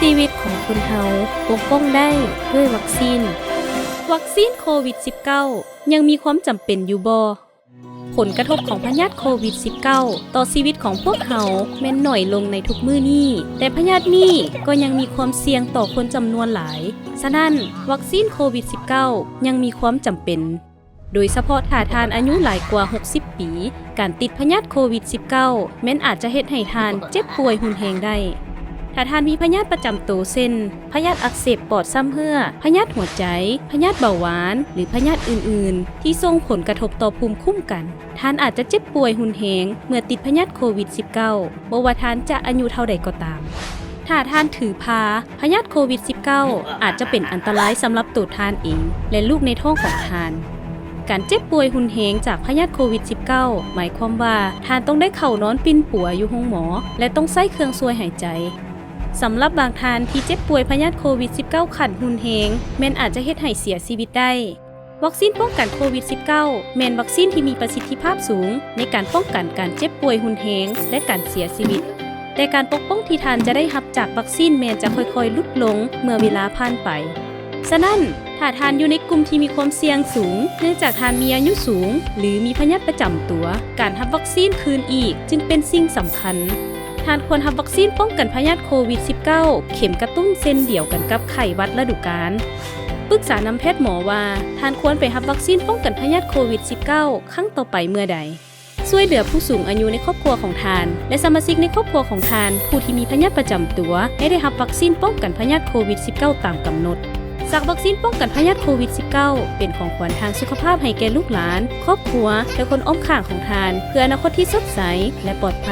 ຊີວິດຂອງຄົນເຮົາປົກປ້ອງໄດ້ດ້ວຍວັກຊີນ. ວັກຊີນໂຄວິດສິບເກົ້າ ຍັງມີຄວາມຈຳເປັນຢູ່ບໍ່? ຜົນກະທົບຂອງພະຍາດໂຄວິດສິບເກົ້າ ຕໍ່ຊີວິດຂອງພວກເຮົາແມ່ນໜ້ອຍລົງໃນທຸກມື້ນີ້, ແຕ່ພະຍາດນີ້ກໍຍັງມີຄວາມສ່ຽງຕໍ່ຄົນຈຳນວນຫຼາຍ. ສະນັ້ນ, ວັກຊີນໂຄວິດສິບເກົ້າ ຍັງມີຄວາມຈຳເປັນ. ໂດຍສະເພາະຖ້າທ່ານອາຍຸຫຼາຍກວ່າຫົກສິບປີ, ການຕິດພະຍາດໂຄວິດສິບເກົ້າ ແມ່ນອາດຈະເຮັດໃຫ້ທ່ານເຈັບປ່ວຍຮຸນແຮງໄດ້. ຖ້າທ່ານມີພະຍາດປະຈຳໂຕ ເຊັ່ນ ພະຍາດອັກເສບປອດຊຳເຮື້ອ, ພະຍາດຫົວໃຈ, ພະຍາດເບົາຫວານ ຫຼື ພະຍາດອື່ນໆ ທີ່ສົ່ງຜົນກະທົບຕໍ່ພູມຄຸ້ມກັນ, ທ່ານອາດຈະເຈັບປ່ວຍຮຸນແຮງເມື່ອຕິດພະຍາດໂຄວິດສິບເກົ້າ ບໍ່ວ່າທ່ານຈະອາຍຸເທົ່າໃດກໍຕາມ. ຖ້າທ່ານຖືພາ, ພະຍາດໂຄວິດສິບເກົ້າ ອາດຈະເປັນອັນຕະລາຍສຳລັບໂຕທ່ານເອງ ແລະ ລູກໃນທ້ອງຂອງທ່ານ. ການເຈັບປ່ວຍຮຸນແຮງຈາກພະຍາດໂຄວິດສິບເກົ້າ ໝາຍຄວາມວ່າທ່ານຕ້ອງໄດ້ເຂົ້ານອນປິ່ນປົວຢູ່ໂຮງໝໍ ແລະ ຕ້ອງໃຊ້ເຄື່ອງຊ່ວຍຫາຍໃຈ. ສຳລັບບາງທ່ານທີ່ເຈັບປ່ວຍພະຍາດໂຄວິດສິບເກົ້າ ຂັ້ນຮຸນແຮງ ແມ່ນອາດຈະເຮັດໃຫ້ເສຍຊີວິດໄດ້. ວັກຊີນປ້ອງກັນໂຄວິດສິບເກົ້າ ແມ່ນວັກຊີນທີ່ມີປະສິດທິພາບສູງໃນການປ້ອງກັນການເຈັບປ່ວຍຮຸນແຮງ ແລະ ການເສຍຊີວິດ. ແຕ່ການປົກປ້ອງທີ່ທ່ານຈະໄດ້ຮັບຈາກວັກຊີນແມ່ນຈະຄ່ອຍໆຫຼຸດລົງເມື່ອເວລາຜ່ານໄປ. ສະນັ້ນ, ຖ້າທ່ານຢູ່ໃນກຸ່ມທີ່ມີຄວາມສ່ຽງສູງ ເນື່ອງຈາກທ່ານມີອາຍຸສູງ ຫຼື ມີພະຍາດປະຈຳຕົວ, ການຮັບວັກຊີນຄືນອີກຈຶ່ງເປັນສິ່ງສຳຄັນ. ທ່ານຄວນຮັບວັກຊີນປ້ອງກັນພະຍາດໂຄວິດສິບເກົ້າ ເຂັມກະຕຸ້ນເຊັ່ນດຽວກັນກັບໄຂ້ຫວັດລະດູການ. ປຶກສານຳແພດໝໍວ່າ ທ່ານຄວນໄປຮັບວັກຊີນປ້ອງກັນພະຍາດໂຄວິດສິບເກົ້າ ຄັ້ງຕໍ່ໄປເມື່ອໃດ. ຊ່ວຍເຫຼືອຜູ້ສູງອາຍຸໃນຄອບຄົວຂອງທ່ານ ແລະ ສະມາຊິກໃນຄອບຄົວຂອງທ່ານ ຜູ້ທີ່ມີພະຍາດປະຈຳຕົວ ໃຫ້ໄດ້ຮັບວັກຊີນປ້ອງກັນພະຍາດໂຄວິດສິບເກົ້າ ຕາມກຳນົດ. ສັກວັກຊີນປ້ອງກັນພະຍາດໂຄວິດສິບເກົ້າ ເປັນຂອງຂວັນທາງສຸຂະພາບໃຫ້ແກ່ລູກຫຼານ, ຄອບຄົວ ແລະ ຄົນອ້ອມຂ້າງຂອງທ່ານ ເພື່ອອະນາຄົດທີ່ສົດໃສ ແລະ ປອດໄພ.